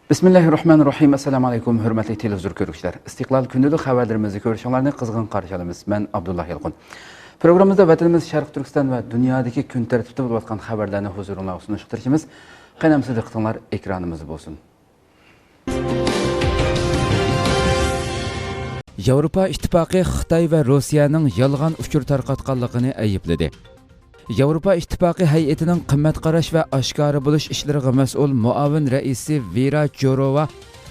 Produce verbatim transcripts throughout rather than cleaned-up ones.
بىسمىللاھىررەھمانىررەھىم. ئەسسالامۇ ئەلەيكۇم، ھۆرمەتلىك تېلېۋىزور كۆرگۈچىلەر. ئىستىقلال كۈندىلىك خەۋەرلىرىمىزنى كۆرۈشۈڭلارنى قىزغىن قارشى ئالىمىز. مەن ئابدۇللا يالقۇن. پروگراممىمىزدا ۋەتىنىمىز شەرقىي تۈركىستان ۋە دۇنيادىكى كۈن تەرتىپتە بولۇۋاتقان خەۋەرلەرنى ھۇزۇرۇڭلارغا سۇنۇشقا تىرىشىمىز. قېنى ئەمىسە دىققىتىڭلار ئېكرانىمىزدا بولسۇن. ياۋروپا ئىتتىپاقى خىتاي ۋە روسىيەنىڭ يالغان ئۇچۇر تارقاتقانلىقىنى ئەيىبلىدى. ياۋروپا ئىتتىپاقى ھەيئىتىنىڭ قىممەت قاراش ۋە ئاشكارا بولۇش ئىشلىرىغا مەسئۇل مۇئاۋىن رەئىسى ۋېرا جوروۋا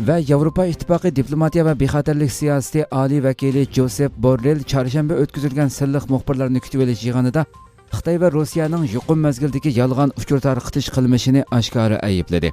ۋە ياۋروپا ئىتتىپاقى دىپلوماتىيە ۋە بىخەتەرلىك سىياسىتى ئالىي ۋەكىلى جوسېپ بوررېل چارشەنبە ئۆتكۈزۈلگەن سىنلىق مۇخبىرلارنى كۈتۈۋېلىش يىغىنىدا خىتاي ۋە روسىيەنىڭ يۇقۇم مەزگىلدىكى يالغان ئۇچۇر تارقىتىش قىلمىشىنى ئاشكارا ئەيىبلىدى.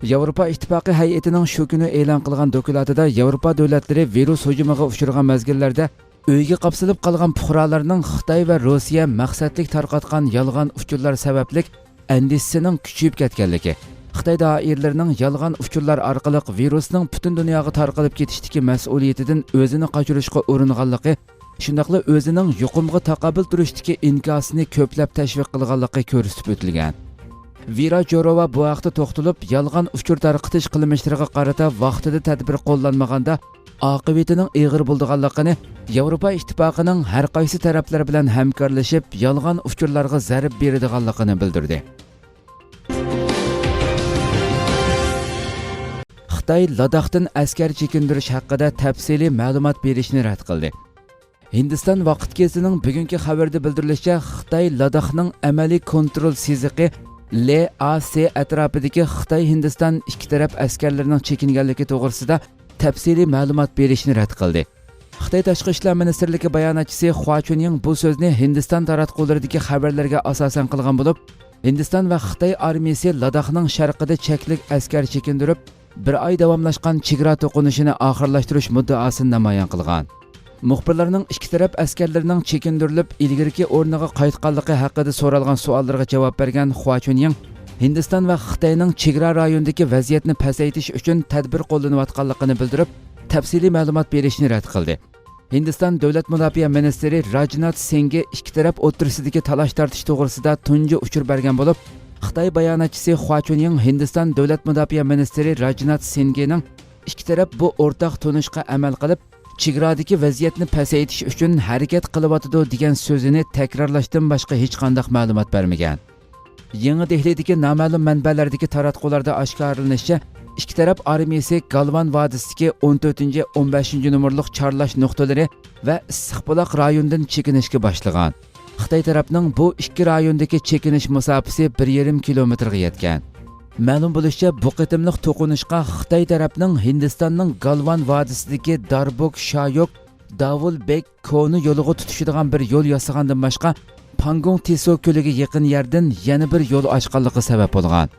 ياۋروپا ئىتتىپاقى ھەيئىتىنىڭ شۇ كۈنى ئېلان قىلغان دوكلاتىدا ياۋروپا دۆلەتلىرى ۋىرۇس ھۇجۇمىغا ئۇچرىغان مەزگىللەردە ئۆيگە قاپسىلىپ قالغان پۇقرالارنىڭ خىتاي ۋە روسىيە مەقسەتلىك تارقاتقان يالغان ئۇچۇرلار سەۋەبلىك ئەندىشىسىنىڭ كۈچىيىپ كەتكەنلىكى، خىتاي دائىرىلىرىنىڭ يالغان ئۇچۇرلار ئارقىلىق ۋىرۇسنىڭ پۈتۈن دۇنياغا تارقىلىپ كېتىشتىكى مەسئۇلىيىتىدىن ئۆزىنى قاچۇرۇشقا ئۇرۇنغانلىقى، شۇنداقلا ئۆزىنىڭ يۇقۇمغا تاقابىل تۇرۇشتىكى ئىنكاسىنى كۆپلەپ تەشۋىق قىلغانلىقى كۆرسىتىپ ئۆتۈلگەن. ۋېرا جوروۋا بۇ ھەقتە توختىلىپ، يالغان ئۇچۇر تارقىتىش قىلمىشلىرىغا قارىتا ۋاقتىدا تەدبىر قوللانمىغاندا، ئاقىۋىتىنىڭ ئېغىر بولىدىغانلىقىنى، ياۋروپا ئىتتىپاقىنىڭ ھەر قايسى تەرەپلەر بىلەن ھەمكارلىشىپ، يالغان ئۇچۇرلارغا زەربە بېرىدىغانلىقىنى بىلدۈردى. خىتاي لاداختىن ئەسكەر چېكىندۈرۈش ھەققىدە تەپسىلىي مەلۇمات بېرىشنى رەت قىلدى. ھىندىستان ۋاقىت گېزىتىنىڭ بۈگۈنكى خەۋىرىدە بىلدۈرۈلۈشىچە، خىتاي لاداخنىڭ ئەمەلىي كونترول سىزىقى لې ئا سې ئەتراپىدىكى خىتاي ھىندىستان ئىككى تەرەپ ئەسكەرلىرىنىڭ چېكىنگەنلىكى توغرىسىدا تەپسىلىي مەلۇمات بېرىشنى رەت قىلدى. خىتاي تاشقى ئىشلار مىنىستىرلىكى باياناتچىسى خۇا چۈنيىڭ بۇ سۆزنى ھىندىستان تاراتقۇلىرىدىكى خەۋەرلەرگە ئاساسەن قىلغان بولۇپ، ھىندىستان ۋە خىتاي ئارمىيىسى لاداخنىڭ شەرقىدە چەكلىك ئەسكەر چېكىندۈرۈپ، بىر ئاي داۋاملاشقان چېگرا توقۇنۇشىنى ئاخىرلاشتۇرۇش مۇددىئاسىنى نامايان قىلغان. مۇخبىرلارنىڭ ئىككى تەرەپ ئەسكەرلىرىنىڭ چېكىندۈرۈلۈپ ئىلگىرىكى ئورنىغا قايتقانلىقى ھەققىدە سورالغان سوئاللىرىغا جاۋاب بەرگەن خۇا چۈنيىڭ، ھىندىستان ۋە خىتاينىڭ چېگرا رايونىدىكى ۋەزىيەتنى پەسەيتىش ئۈچۈن تەدبىر قوللىنىۋاتقانلىقىنى بىلدۈرۈپ، تەپسىلىي مەلۇمات بېرىشنى رەت قىلدى. ھىندىستان دۆلەت مۇداپىئە مىنىستىرى راجنات سىنگى ئىككى تەرەپ ئوتتۇرىسىدىكى تالاش-تارتىش توغرىسىدا تۇنجى ئۇچۇر بەرگەن بولۇپ، خىتاي باياناتچىسى خۇا چۈنيىڭ ھىندىستان دۆلەت مۇداپىئە مىنىستىرى راجنات سىنگىنىڭ ئىككى تەرەپ بۇ ئورتاق تونۇشقا ئەمەل قىلىپ، چېگرادىكى ۋەزىيەتنى پەسەيتىش ئۈچۈن ھەرىكەت قىلىۋاتىدۇ دېگەن سۆزىنى تەكرارلاشتىن باشقا ھېچقانداق مەلۇمات بەرمىگەن. يېڭى دېھلىدىكى نامەلۇم مەنبەلەردىكى تاراتقۇلاردا ئاشكارىلىنىشىچە، ئىككى تەرەپ ئارمىيىسى گالۋان ۋادىسىدىكى ئون تۆتىنچى، ئون بەشىنچى نومۇرلۇق چارلاش نۇقتىلىرى ۋە ئىسسىقبۇلاق رايونىدىن چېكىنىشكە باشلىغان. خىتاي تەرەپنىڭ بۇ ئىككى رايوندىكى چېكىنىش مۇساپىسى بىر يېرىم كىلومېتىرغا يەتكەن. مەلۇم بولۇشىچە، بۇ قېتىملىق توقۇنۇشقا خىتاي تەرەپنىڭ ھىندىستاننىڭ گالۋان ۋادىسىدىكى داربۇك شايوك داۋۇل بېك كونا يولىغا تۇتىشىدىغان بىر يول ياسىغاندىن باشقا، پاڭگوڭ تىسو كۆلىگە يېقىن يەردىن يەنە بىر يول ئاچقانلىقى سەۋەب بولغان.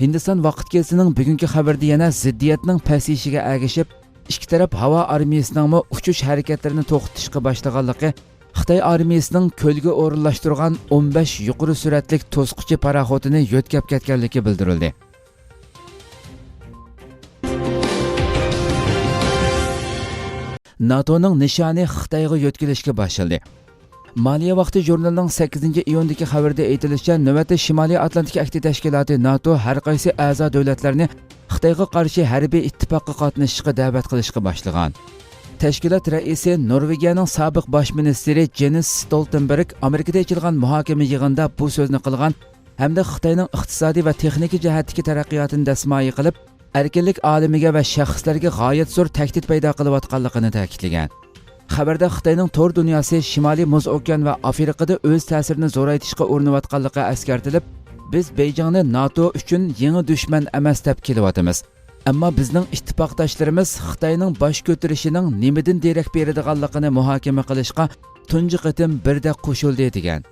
ھىندىستان ۋاقىت گېزىتىنىڭ بۈگۈنكى خەۋىرىدە يەنە زىددىيەتنىڭ پەسىيىشىگە ئەگىشىپ، ئىككى تەرەپ ھاۋا ئارمىيىسىنىڭمۇ ئۇچۇش ھەرىكەتلىرىنى توختىتىشقا باشلىغانلىقى، خىتاي ئارمىيىسىنىڭ كۆلگە ئورۇنلاشتۇرغان ئون بەش يۇقىرى سۈرئەتلىك توسقۇچى پاراخوتىنى يۆتكەپ كەتكەنلىكى بىلدۈرۈلدى. ناتونىڭ نىشانى خىتايغا يۆتكىلىشكە باشلىدى. مالىيە ۋاقتى ژۇرنىلىنىڭ سەككىزىنچى ئىيۇندىكى خەۋىرىدە ئېيتىلىشىچە، نۆۋەتتە شىمالىي ئاتلانتىك ئەھدى تەشكىلاتى ناتو ھەر قايسى ئەزا دۆلەتلەرنى خىتايغا قارشى ھەربىي ئىتتىپاققا قاتنىشىشقا دەۋەت قىلىشقا باشلىغان. تەشكىلات رەئىسى نورۋېگىيەنىڭ سابىق باش مىنىستىرى جېنس ستولتېنبېرگ ئامېرىكىدا ئېچىلغان مۇھاكىمە يىغىنىدا بۇ سۆزنى قىلغان ھەمدە خىتاينىڭ ئىقتىسادىي ۋە تېخنىكا جەھەتتىكى تەرەققىياتىنى دەسمايە قىلىپ، ئەركىنلىك ئالىمىگە ۋە شەخسلەرگە غايەت زور تەھدىت پەيدا قىلىۋاتقانلىقىنى تەكىتلىگەن. خەۋەردە خىتاينىڭ تور دۇنياسى شىمالىي مۇز ئوكيان ۋە ئافرىقىدا ئۆز تەسىرىنى زورايتىشقا ئۇرۇنۇۋاتقانلىقى ئەسكەرتىلىپ، بىز بېيجىڭنى ناتو ئۈچۈن يېڭى دۈشمەن ئەمەس دەپ كېلىۋاتىمىز. ئەمما بىزنىڭ ئىتتىپاقداشلىرىمىز خىتاينىڭ باش كۆتۈرۈشىنىڭ نېمىدىن دېرەك بېرىدىغانلىقىنى مۇھاكىمە قىلىشقا تۇنجى قېتىم بىردەك قوشۇلدى، دېگەن.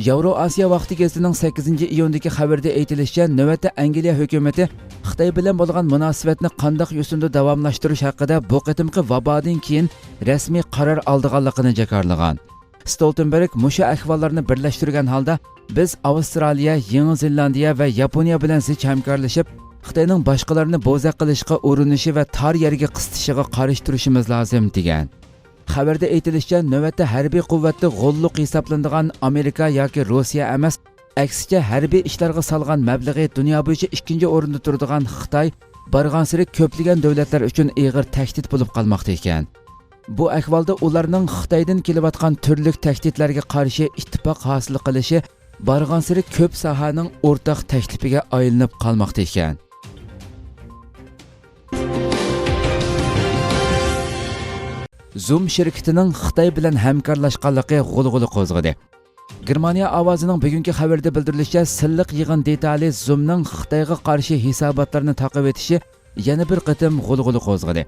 ياۋرو ئاسىيا ۋاقتى گېزىتىنىڭ سەككىزىنچى ئىيۇندىكى خەۋىرىدە ئېيتىلىشىچە، نۆۋەتتە ئەنگلىيە ھۆكۈمىتى خىتاي بىلەن بولغان مۇناسىۋەتنى قانداق يوسۇندا داۋاملاشتۇرۇش ھەققىدە بۇ قېتىمقى ۋابادىن كېيىن رەسمىي قارار ئالىدىغانلىقىنى جاكارلىغان. ستولتېنبېرگ مۇشۇ ئەھۋاللارنى بىرلەشتۈرگەن ھالدا، بىز ئاۋسترالىيە، يېڭى زېلاندىيە ۋە ياپونىيە بىلەن زىچ ھەمكارلىشىپ، خىتاينىڭ باشقىلارنى بوزەك قىلىشقا ئۇرۇنۇشى ۋە تار يەرگە قىستىشىغا قارشى تۇرۇشىمىز لازىم، دېگەن. خەۋەردە ئېيتىلىشىچە، نۆۋەتتە ھەربىي قۇۋۋەتتە غوللۇق ھېسابلىنىدىغان ئامېرىكا ياكى روسىيە ئەمەس، ئەكسىچە ھەربىي ئىشلارغا سالغان مەبلىغى دۇنيا بويىچە ئىككىنچى ئورۇندا تۇرىدىغان خىتاي بارغانسېرى كۆپلىگەن دۆلەتلەر ئۈچۈن ئېغىر تەھدىت بولۇپ قالماقتا ئىكەن. بۇ ئەھۋالدا ئۇلارنىڭ خىتايدىن كېلىۋاتقان تۈرلۈك تەھدىتلەرگە قارشى ئىتتىپاق ھاسىل قىلىشى بارغانسېرى كۆپ ساھەنىڭ ئورتاق تەكلىپىگە ئايلىنىپ قالماقتا ئىكەن. زۇم شىركىتىنىڭ خىتاي بىلەن ھەمكارلاشقانلىقى غۇلغۇلا قوزغىدى. گېرمانىيە ئاۋازىنىڭ بۈگۈنكى خەۋىرىدە بىلدۈرۈلۈشىچە، سىرلىق يىغىن دېتالى زۇمنىڭ خىتايغا قارشى ھېساباتلارنى تاقىۋېتىشى يەنە بىر قېتىم غۇلغۇلا قوزغىدى.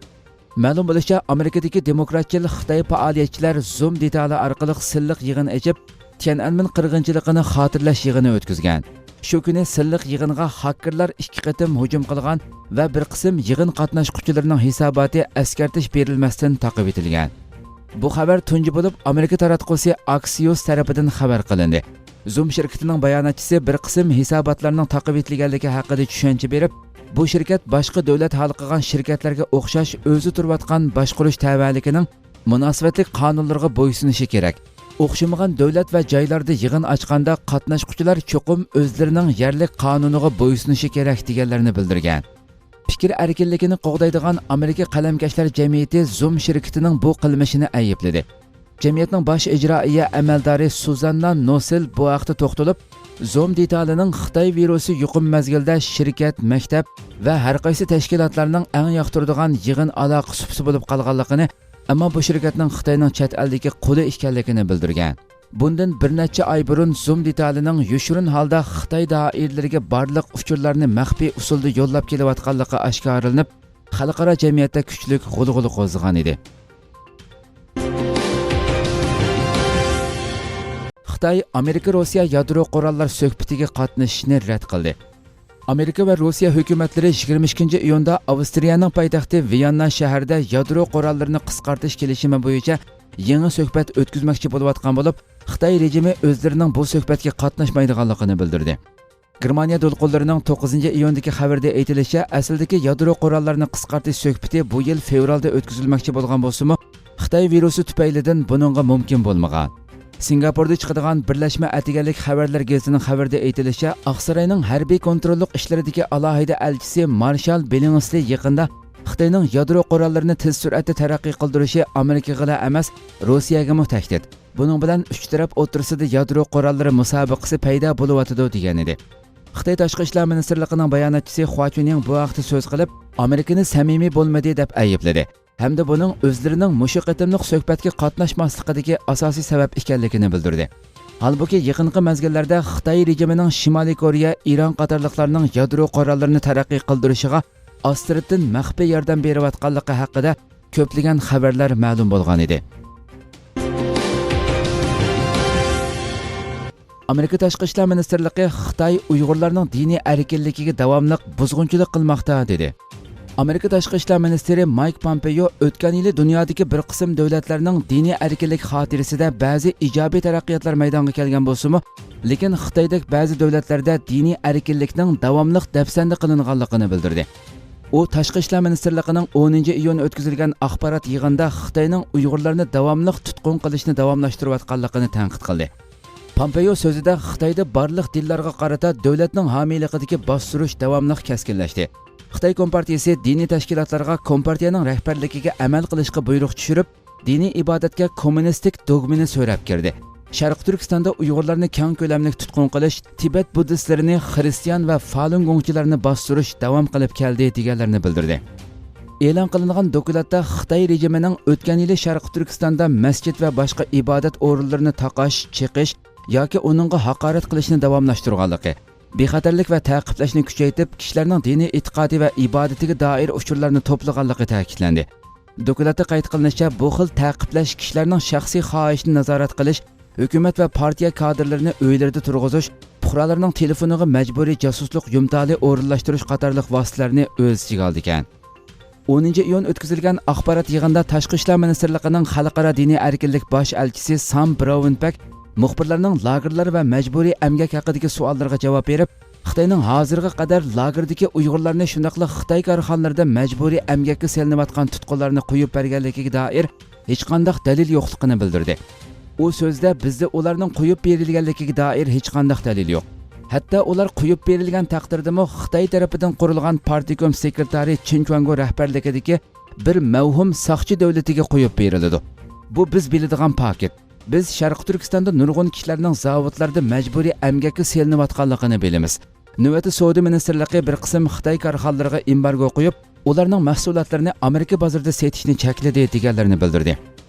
مەلۇم بولۇشىچە، ئامېرىكىدىكى دېموكراتچىل خىتاي پائالىيەتچىلەر زۇم دېتالى ئارقىلىق سىرلىق يىغىن ئېچىپ، تيەنئەنمېن قىرغىنچىلىقىنى خاتىرىلەش يىغىنى ئۆتكۈزگەن. شۇ كۈنى سىرلىق يىغىنغا خاككېرلار ئىككى قېتىم ھۇجۇم قىلغان ۋە بىر قىسىم يىغىن قاتناشقۇچىلىرىنىڭ ھېساباتى ئەسكەرتىش بېرىلمەستىن تاقىۋېتىلگەن. بۇ خەۋەر تۇنجى بولۇپ ئامېرىكا تاراتقۇسى ئاكسىيوس تەرىپىدىن خەۋەر قىلىندى. زۇم شىركىتىنىڭ باياناتچىسى بىر قىسىم ھېساباتلارنىڭ تاقىۋېتىلگەنلىكى ھەققىدە چۈشەنچە بېرىپ، بۇ شىركەت باشقا دۆلەت ھالقىغان شىركەتلەرگە ئوخشاش ئۆزى تۇرۇۋاتقان باشقۇرۇش تەۋەلىكىنىڭ مۇناسىۋەتلىك قانۇنلىرىغا بويسۇنۇشى كېرەك. ئوخشىمىغان دۆلەت ۋە جايلاردا يىغىن ئاچقاندا قاتناشقۇچىلار چوقۇم ئۆزلىرىنىڭ يەرلىك قانۇنىغا بويسۇنۇشى كېرەك، دېگەنلەرنى بىلدۈرگەن. پىكىر ئەركىنلىكىنى قوغدايدىغان ئامېرىكا قەلەمكەشلەر جەمئىيىتى زۇم شىركىتىنىڭ بۇ قىلمىشىنى ئەيىبلىدى. جەمئىيەتنىڭ باش ئىجرائىيە ئەمەلدارى سۇزاننا نوسېل بۇ ھەقتە توختىلىپ، زۇم دېتالىنىڭ خىتاي ۋىرۇسى يۇقۇم مەزگىلىدە شىركەت، مەكتەپ ۋە ھەرقايسى تەشكىلاتلارنىڭ ئەڭ ياقتۇرىدىغان يىغىن ئالاقە سۇپىسى بولۇپ قالغانلىقىنى، ئەمما بۇ شىركەتنىڭ خىتاينىڭ چەت ئەلدىكى قۇلى ئىكەنلىكىنى بىلدۈرگەن. بۇندىن بىر نەچچە ئاي بۇرۇن زۇم دېتالىنىڭ يوشۇرۇن ھالدا خىتاي دائىرىلىرىگە بارلىق ئۇچۇرلارنى مەخپىي ئۇسۇلدا يوللاپ كېلىۋاتقانلىقى ئاشكارىلىنىپ، خەلقئارا جەمئىيەتتە كۈچلۈك غۇلغۇلا قوزغىغان ئىدى. خىتاي ئامېرىكا روسىيە يادرو قوراللار سۆھبىتىگە قاتنىشىشنى رەت قىلدى. ئامېرىكا ۋە روسىيە ھۆكۈمەتلىرى يىگىرمە ئىككىنچى ئىيۇندا ئاۋسترىيەنىڭ پايتەختى ۋىياننا شەھىرىدە يادرو قوراللىرىنى قىسقارتىش كېلىشىمى بويىچە يېڭى سۆھبەت ئۆتكۈزمەكچى بولۇۋاتقان بولۇپ، خىتاي رېجىمى ئۆزلىرىنىڭ بۇ سۆھبەتكە قاتناشمايدىغانلىقىنى بىلدۈردى. گېرمانىيە دولقۇنلىرىنىڭ توققۇزىنچى ئىيۇندىكى خەۋىرىدە ئېيتىلىشىچە، ئەسلىدىكى يادرو قوراللىرىنى قىسقارتىش سۆھبىتى بۇ يىل فېۋرالدا ئۆتكۈزۈلمەكچى بولغان بولسىمۇ، خىتاي ۋىرۇسى تۈپەيلىدىن بۇنىڭغا مۇمكىن بولمىغان. سىنگاپوردا چىقىدىغان بىرلەشمە ئەتىگەنلىك خەۋەرلەر گېزىتىنىڭ خەۋىرىدە ئېيتىلىشىچە، ئاقساراينىڭ ھەربىي كونتروللۇق ئىشلىرىدىكى ئالاھىدە ئەلچىسى مارشال بىللىڭسلى يېقىندا خىتاينىڭ يادرو قوراللىرىنى تېز سۈرئەتتە تەرەققىي قىلدۇرۇشى ئامېرىكىغىلا ئەمەس، روسىيەگىمۇ تەھدىت. بۇنىڭ بىلەن ئۈچ تەرەپ ئوتتۇرىسىدا يادرو قوراللىرى مۇسابىقىسى پەيدا بولۇۋاتىدۇ، دېگەنىدى. خىتاي تاشقى ئىشلار مىنىستىرلىقىنىڭ باياناتچىسى خۇا چۈنيىڭ بۇ ھەقتە سۆز قىلىپ، ئامېرىكىنى سەمىمىي بولمىدى دەپ ئەيىبلىدى ھەمدە بۇنىڭ ئۆزلىرىنىڭ مۇشۇ قېتىملىق سۆھبەتكە قاتناشماسلىقىدىكى ئاساسىي سەۋەب ئىكەنلىكىنى بىلدۈردى. ھالبۇكى، يېقىنقى مەزگىللەردە خىتاي رېجىمىنىڭ شىمالىي كورېيە، ئىران قاتارلىقلارنىڭ يادرو قوراللىرىنى تەرەققىي قىلدۇرۇشىغا ئاستىرتىن مەخپىي ياردەم بېرىۋاتقانلىقى ھەققىدە كۆپلىگەن خەۋەرلەر مەلۇم بولغان ئىدى. ئامېرىكا تاشقى ئىشلار مىنىستىرلىقى خىتاي ئۇيغۇرلارنىڭ دىنىي ئەركىنلىكىگە داۋاملىق بۇزغۇنچىلىق قىلماقتا، دېدى. ئامېرىكا تاشقى ئىشلار مىنىستىرى مايك پومپېيو ئۆتكەن يىلى دۇنيادىكى بىر قىسىم دۆلەتلەرنىڭ دىنىي ئەركىنلىك خاتىرىسىدە بەزى ئىجابىي تەرەققىياتلار مەيدانغا كەلگەن بولسىمۇ، لېكىن خىتايدەك بەزى دۆلەتلەردە دىنىي ئەركىنلىكنىڭ داۋاملىق دەپسەندە قىلىنغانلىقىنى بىلدۈردى. ئۇ تاشقى ئىشلار مىنىستىرلىقىنىڭ ئونىنچى ئىيۇن ئۆتكۈزۈلگەن ئاخبارات يىغىنىدا خىتاينىڭ ئۇيغۇرلارنى داۋاملىق تۇتقۇن قىلىشنى داۋاملاشتۇرۇۋاتقانلىقىنى تەنقىد قىلدى. پامپېيو سۆزىدە خىتايدا بارلىق دىنلارغا قارىتا دۆلەتنىڭ ھامىيلىقىدىكى باستۇرۇش داۋاملىق كەسكىنلەشتى. خىتاي كومپارتىيىسى دىنىي تەشكىلاتلارغا كومپارتىيەنىڭ رەھبەرلىكىگە ئەمەل قىلىشقا بۇيرۇق چۈشۈرۈپ، دىنىي ئىبادەتكە كوممۇنىستىك دوگمىنى سۆرەپ كىردى. شەرقىي تۈركىستاندا ئۇيغۇرلارنى كەڭ كۆلەملىك تۇتقۇن قىلىش، تىبەت بۇددىستلىرىنى خىرىستىيان ۋە فالۇنگوڭچىلارنى باستۇرۇش داۋام قىلىپ كەلدى، دېگەنلەرنى بىلدۈردى. ئېلان قىلىنغان دوكلاتتا خىتاي رېجىمىنىڭ ئۆتكەن يىلى شەرقىي تۈركىستاندا مەسچىت ۋە باشقا ئىبادەت ئورۇنلىرىنى تاقاش، چېقىش ياكى ئۇنىڭغا ھاقارەت قىلىشنى داۋاملاشتۇرغانلىقى، بىخەتەرلىك ۋە تەقىبلەشنى كۈچەيتىپ، كىشىلەرنىڭ دىنىي ئېتىقادى ۋە ئىبادىتىگە دائىر ئۇچۇرلارنى توپلىغانلىقى تەكىتلەندى. دوكلاتتا قەيت قىلىنىشىچە، بۇ خىل تەقىبلەش كىشىلەرنىڭ شەخسىي خاھىشىنى نازارەت قىلىش، ھۆكۈمەت ۋە پارتىيە كادىرلىرىنى ئۆيلىرىدە تۇرغۇزۇش، پۇقرالارنىڭ تېلېفونىغا مەجبۇرىي جاسۇسلۇق يۇمتالى ئورۇنلاشتۇرۇش قاتارلىق ۋاسىتىلەرنى ئۆز ئىچىگە ئالىدىكەن. ئونىنچى ئىيۇن ئۆتكۈزۈلگەن ئاخبارات يىغىنىدا تاشقى ئىشلار مىنىستىرلىقىنىڭ خەلقئارا دىنىي ئەركىنلىك باش ئەلچىسى سام براۋېنبەك مۇخبىرلارنىڭ لاگېرلار ۋە مەجبۇرىي ئەمگەك ھەققىدىكى سوئاللىرىغا جاۋاب بېرىپ، خىتاينىڭ ھازىرغا قەدەر لاگېردىكى ئۇيغۇرلارنى، شۇنداقلا خىتاي كارخانىلىرىدا مەجبۇرىي ئەمگەككە سېلىنىۋاتقان تۇتقۇنلارنى قويۇپ بەرگەنلىكىگە دائىر ھېچقانداق دەلىل يوقلۇقىنى بىلدۈردى. ئۇ سۆزىدە، بىزدە ئۇلارنىڭ قويۇپ بېرىلگەنلىكىگە دائىر ھېچقانداق دەلىل يوق. ھەتتا ئۇلار قويۇپ بېرىلگەن تەقدىردىمۇ خىتاي تەرىپىدىن قۇرۇلغان پارتكوم سېكرېتارى چېن چۈەنگو رەھبەرلىكىدىكى بىر مەۋھۇم ساقچى دۆلىتىگە قويۇپ بېرىلىدۇ. بۇ بىز بىلىدىغان پاكىت. بىز شەرقىي تۈركىستاندا نۇرغۇن كىشىلەرنىڭ زاۋۇتلاردا مەجبۇرىي ئەمگەككە سېلىنىۋاتقانلىقىنى بىلىمىز. نۆۋەتتە سودا مىنىستىرلىقى بىر قىسىم خىتاي كارخانىلىرىغا ئېمبارگو قويۇپ، ئۇلارنىڭ مەھسۇلاتلىرىنى ئامېرىكا بازىرىدا سېتىشنى چەكلىدى، دېگەنلىرىنى بىلدۈردى.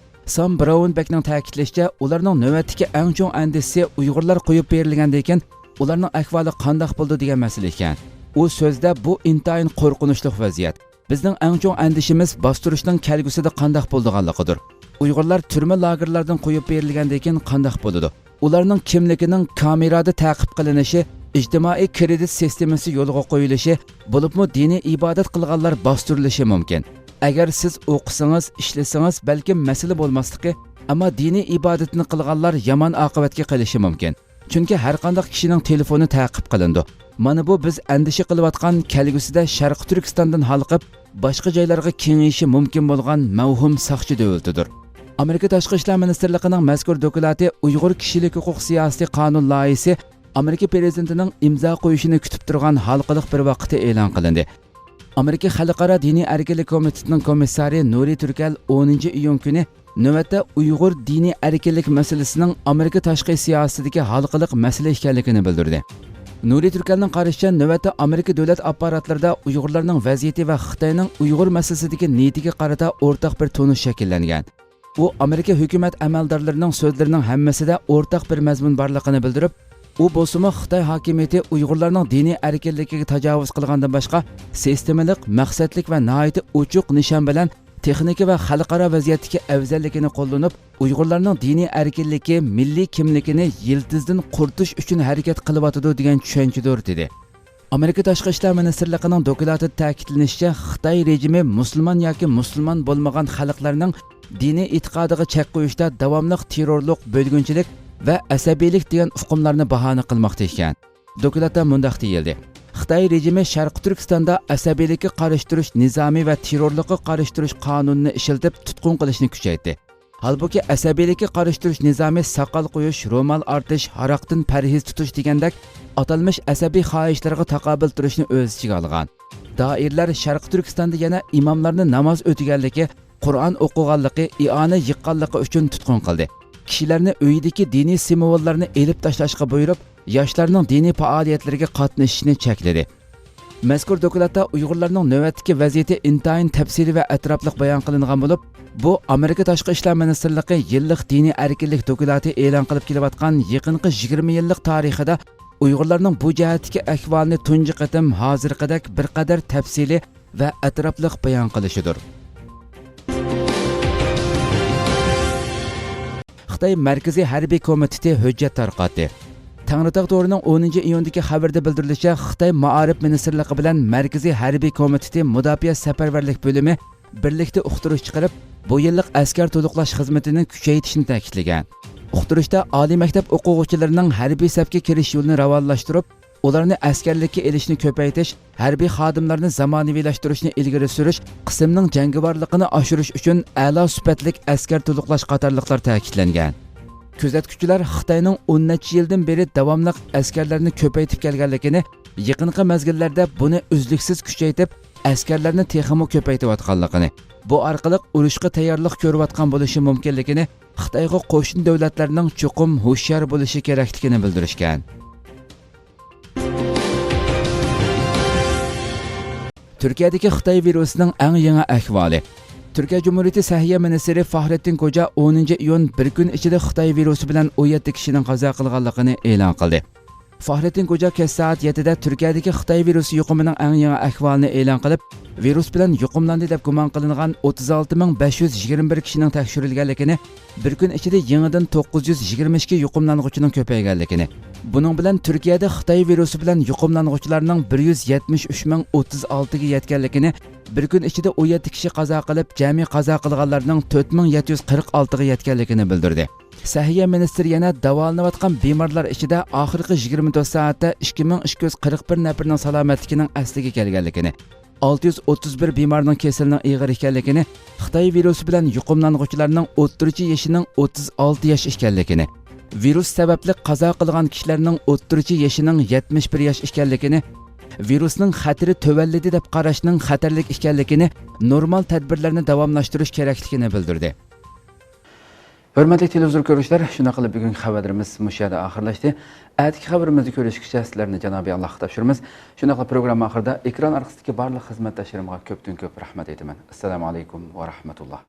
سام براۋنبەكنىڭ تەكىتلىشىچە، ئۇلارنىڭ نۆۋەتتىكى ئەڭ چوڭ ئەندىشىسى ئۇيغۇرلار قويۇپ بېرىلگەندىن كېيىن ئۇلارنىڭ ئەھۋالى قانداق بولىدۇ دېگەن مەسىلە ئىكەن. ئۇ سۆزىدە، بۇ ئىنتايىن قورقۇنچلۇق ۋەزىيەت. بىزنىڭ ئەڭ چوڭ ئەندىشىمىز باستۇرۇشنىڭ كەلگۈسىدە قانداق بولىدىغانلىقىدۇر. ئۇيغۇرلار تۈرمە لاگېرلاردىن قويۇپ بېرىلگەندىن كېيىن قانداق بولىدۇ؟ ئۇلارنىڭ كىملىكىنىڭ كامېرادا تەقىب قىلىنىشى، ئىجتىمائىي كىرېدىت سىستېمىسى يولغا قويۇلۇشى، بولۇپمۇ دىنىي ئىبادەت قىلغانلار باستۇرۇلۇشى مۇمكىن. ئەگەر سىز ئوقۇسىڭىز، ئىشلىسىڭىز، بەلكىم مەسىلە بولماسلىقى، ئەمما دىنىي ئىبادىتىنى قىلغانلار يامان ئاقىۋەتكە قېلىشى مۇمكىن. چۈنكى ھەرقانداق كىشىنىڭ تېلېفونى تەقىب قىلىنىدۇ. مانا بۇ بىز ئەندىشە قىلىۋاتقان كەلگۈسىدە شەرقىي تۈركىستاندىن ھالقىپ، باشقا جايلارغا كېڭىيىشى مۇمكىن بولغان مەۋھۇم ساقچى دۆلىتىدۇر. ئامېرىكا تاشقى ئىشلار مىنىستىرلىقىنىڭ مەزكۇر دوكلاتى ئۇيغۇر كىشىلىك ھوقۇق سىياسىتى قانۇن لايىھىسى ئامېرىكا پىرېزىدېنتىنىڭ ئىمزا قويۇشىنى كۈتۈپ تۇرغان ھالقىلىق بىر ۋاقىتتا ئېلان قىلىندى. ئامېرىكا خەلقئارا دىنىي ئەركىنلىك كومىتېتىنىڭ كومىسسارى نۇرى تۈركەل ئونىنچى ئىيۇن كۈنى نۆۋەتتە ئۇيغۇر دىنىي ئەركىنلىك مەسىلىسىنىڭ ئامېرىكا تاشقى سىياسىتىدىكى ھالقىلىق مەسىلە ئىكەنلىكىنى بىلدۈردى. نۇرى تۈركەلنىڭ قارىشىچە، نۆۋەتتە ئامېرىكا دۆلەت ئاپپاراتلىرىدا ئۇيغۇرلارنىڭ ۋەزىيىتى ۋە خىتاينىڭ ئۇيغۇر مەسىلىسىدىكى نىيىتىگە قارىتا ئورتاق بىر تونۇش شەكىللەنگەن. ئۇ ئامېرىكا ھۆكۈمەت ئەمەلدارلىرىنىڭ سۆزلىرىنىڭ ھەممىسىدە ئورتاق بىر مەزمۇن بارلىقىنى بىلدۈرۈپ، ئۇ بولسىمۇ خىتاي ھاكىمىيىتى ئۇيغۇرلارنىڭ دىنىي ئەركىنلىكىگە تاجاۋۇز قىلغاندىن باشقا سىستېمىلىق، مەقسەتلىك ۋە ناھايىتى ئوچۇق نىشان بىلەن تېخنىكا ۋە خەلقئارا ۋەزىيەتتىكى ئەۋزەللىكىنى قوللىنىپ، ئۇيغۇرلارنىڭ دىنىي ئەركىنلىكى، مىللىي كىملىكىنى يىلتىزدىن قۇرۇتۇش ئۈچۈن ھەرىكەت قىلىۋاتىدۇ، دېگەن چۈشەنچىدۇر، دېدى. ئامېرىكا تاشقى ئىشلار مىنىستىرلىقىنىڭ دوكلاتىدا تەكىتلىنىشىچە، خىتاي رېجىمى مۇسۇلمان ياكى مۇسۇلمان بولمىغان خەلقلەرنىڭ دىنىي ئېتىقادىغا چەك قويۇشتا داۋاملىق تېررورلۇق، بۆلگۈنچىلىك ۋە ئەسەبىيلىك دېگەن ئۇقۇملارنى باھانە قىلماقتا ئىكەن. دوكلاتتا مۇنداق دېيىلدى: خىتاي رېجىمى شەرقىي تۈركىستاندا ئەسەبىيلىككە قارشى تۇرۇش نىزامى ۋە تېررورلۇققا قارشى تۇرۇش قانۇنىنى ئىشلىتىپ تۇتقۇن قىلىشنى كۈچەيتتى. ھالبۇكى، ئەسەبىيلىككە قارشى تۇرۇش نىزامى ساقال قويۇش، رومال ئارتىش، ھاراقتىن پەرھىز تۇتۇش دېگەندەك ئاتالمىش ئەسەبىي خاھىشلارغا تاقابىل تۇرۇشنى ئۆز ئىچىگە ئالغان. دائىرىلەر شەرقىي تۈركىستاندا يەنە ئىماملارنى ناماز ئۆتىگەنلىكى، قۇرئان ئوقۇغانلىقى، ئىئانە يىغقانلىقى ئۈچۈن تۇتقۇن قىلدى. كىشىلەرنى ئۆيىدىكى دىنىي سىمۋوللارنى ئېلىپ تاشلاشقا بۇيرۇپ، ياشلارنىڭ دىنىي پائالىيەتلىرىگە قاتنىشىشىنى چەكلىدى. مەزكۇر دوكلاتتا ئۇيغۇرلارنىڭ نۆۋەتتىكى ۋەزىيىتى ئىنتايىن تەپسىلىي ۋە ئەتراپلىق بايان قىلىنغان بولۇپ، بۇ ئامېرىكا تاشقى ئىشلار مىنىستىرلىقى يىللىق دىنىي ئەركىنلىك دوكلاتى ئېلان قىلىپ كېلىۋاتقان يېقىنقى يىگىرمە يىللىق تارىخىدا ئۇيغۇرلارنىڭ بۇ جەھەتتىكى ئەھۋالىنى تۇنجى قېتىم ھازىرقىدەك بىر قەدەر تەپسىلىي ۋە ئەتراپلىق بايان قىلىشىدۇر. خىتاي مەركىزىي ھەربىي كومىتېتى ھۆججەت تارقاتتى. تەڭرىتاغ تورىنىڭ ئونىنچى ئىيۇندىكى خەۋىرىدە بىلدۈرۈلۈشىچە، خىتاي مائارىپ مىنىستىرلىقى بىلەن مەركىزىي ھەربىي كومىتېتى مۇداپىئە سەپەرۋەرلىك بۆلۈمى بىرلىكتە ئۇقتۇرۇش چىقىرىپ، بۇ يىللىق ئەسكەر تولۇقلاش خىزمىتىنى كۈچەيتىشنى تەكىتلىگەن. ئۇقتۇرۇشتا ئالىي مەكتەپ ئوقۇغۇچىلىرىنىڭ ھەربىي سەپكە كىرىش يولىنى راۋانلاشتۇرۇپ، ئۇلارنى ئەسكەرلىككە ئېلىشنى كۆپەيتىش، ھەربىي خادىملارنى زامانىۋىلاشتۇرۇشنى ئىلگىرى سۈرۈش، قىسىمنىڭ جەڭگىۋارلىقىنى ئاشۇرۇش ئۈچۈن ئەلا سۈپەتلىك ئەسكەر تولۇقلاش قاتارلىقلار تەكىتلەنگەن. كۆزەتكۈچىلەر خىتاينىڭ ئون نەچچە يىلدىن بېرى داۋاملىق ئەسكەرلەرنى كۆپەيتىپ كەلگەنلىكىنى، يېقىنقى مەزگىللەردە بۇنى ئۈزلۈكسىز كۈچەيتىپ، ئەسكەرلەرنى تېخىمۇ كۆپەيتىۋاتقانلىقىنى، بۇ ئارقىلىق ئۇرۇشقا تەييارلىق كۆرۈۋاتقان بولۇشى مۇمكىنلىكىنى، خىتايغا قوشنا دۆلەتلەرنىڭ چوقۇم ھوشيار بولۇشى كېرەكلىكىنى بىلدۈرۈشكەن. تۈركىيەدىكى خىتاي ۋىرۇسىنىڭ ئەڭ يېڭى ئەھۋالى. تۈركىيە جۇمھۇرىيىتى سەھىيە مىنىستىرى فاھرېتتىن كوجا ئونىنچى ئىيۇن بىر كۈن ئىچىدە خىتاي ۋىرۇسى بىلەن ئون يەتتە كىشىنىڭ قازا قىلغانلىقىنى ئېلان قىلدى. فاھرېتتىن كوجا كەچ سائەت يەتتىدە تۈركىيەدىكى خىتاي ۋىرۇسى يۇقۇمىنىڭ ئەڭ يېڭى ئەھۋالىنى ئېلان قىلىپ، ۋىرۇس بىلەن يۇقۇملاندى دەپ گۇمان قىلىنغان ئوتتۇز ئالتە مىڭ بەش يۈز يىگىرمە بىر كىشىنىڭ تەكشۈرۈلگەنلىكىنى، بىر كۈن ئىچىدە يېڭىدىن توققۇز يۈز يىگىرمە ئىككى يۇقۇملانغۇچىنىڭ كۆپەيگەنلىكىنى، بۇنىڭ بىلەن تۈركىيەدە خىتاي ۋىرۇسى بىلەن يۇقۇملانغۇچىلارنىڭ بىر يۈز يەتمىش ئۈچ مىڭ ئوتتۇز ئالتىگە يەتكەنلىكىنى، بىر كۈن ئىچىدە ئون يەتتە كىشى قازا قىلىپ، جەمئىي قازا قىلغانلارنىڭ تۆت مىڭ يەتتە يۈز قىرىق ئالتىغا يەتكەنلىكىنى بىلدۈردى. سەھىيە مىنىستىرى يەنە داۋالىنىۋاتقان بىمارلار ئىچىدە ئاخىرقى يىگىرمە تۆت سائەتتە ئىككى مىڭ ئىككى يۈز قىرىق بىر نەپىرىنىڭ سالامەتلىكىنىڭ ئەسلىگە كەلگەنلىكىنى، ئالتە يۈز ئوتتۇز بىر بىمارنىڭ كېسىلىنىڭ ئېغىر ئىكەنلىكىنى، خىتاي ۋىرۇسى بىلەن يۇقۇملانغۇچىلارنىڭ ئوتتۇرىچە يېشىنىڭ ئوتتۇز ئالتە ياش ئىكەنلىكىنى، ۋىرۇس سەۋەبلىك قازا قىلغان كىشىلەرنىڭ ئوتتۇرىچە يېشىنىڭ يەتمىش بىر ياش ئىكەنلىكىنى، ۋىرۇسنىڭ خەتىرى تۆۋەنلىدى دەپ قاراشنىڭ خەتەرلىك ئىكەنلىكىنى، نورمال تەدبىرلەرنى داۋاملاشتۇرۇش كېرەكلىكىنى بىلدۈردى. ھۆرمەتلىك تېلېۋىزور كۆرۈشلەر، شۇنداق قىلىپ بۈگۈنكى خەۋەرلىرىمىز مۇشۇ يەردە ئاخىرلاشتى. ئەتىكى خەۋىرىمىزدە كۆرۈشكىچە سىلەرنى جانابىي ئاللاھقا تاپشۇرىمىز. شۇنداقلا پروگرامما ئاخىرىدا ئېكران ئارقىسىدىكى بارلىق خىزمەتداشلىرىمغا كۆپتىن كۆپ رەھمەت ئېيتىمەن. ئەسسالامۇ ئەلەيكۇم ۋە رەھمەتۇللا.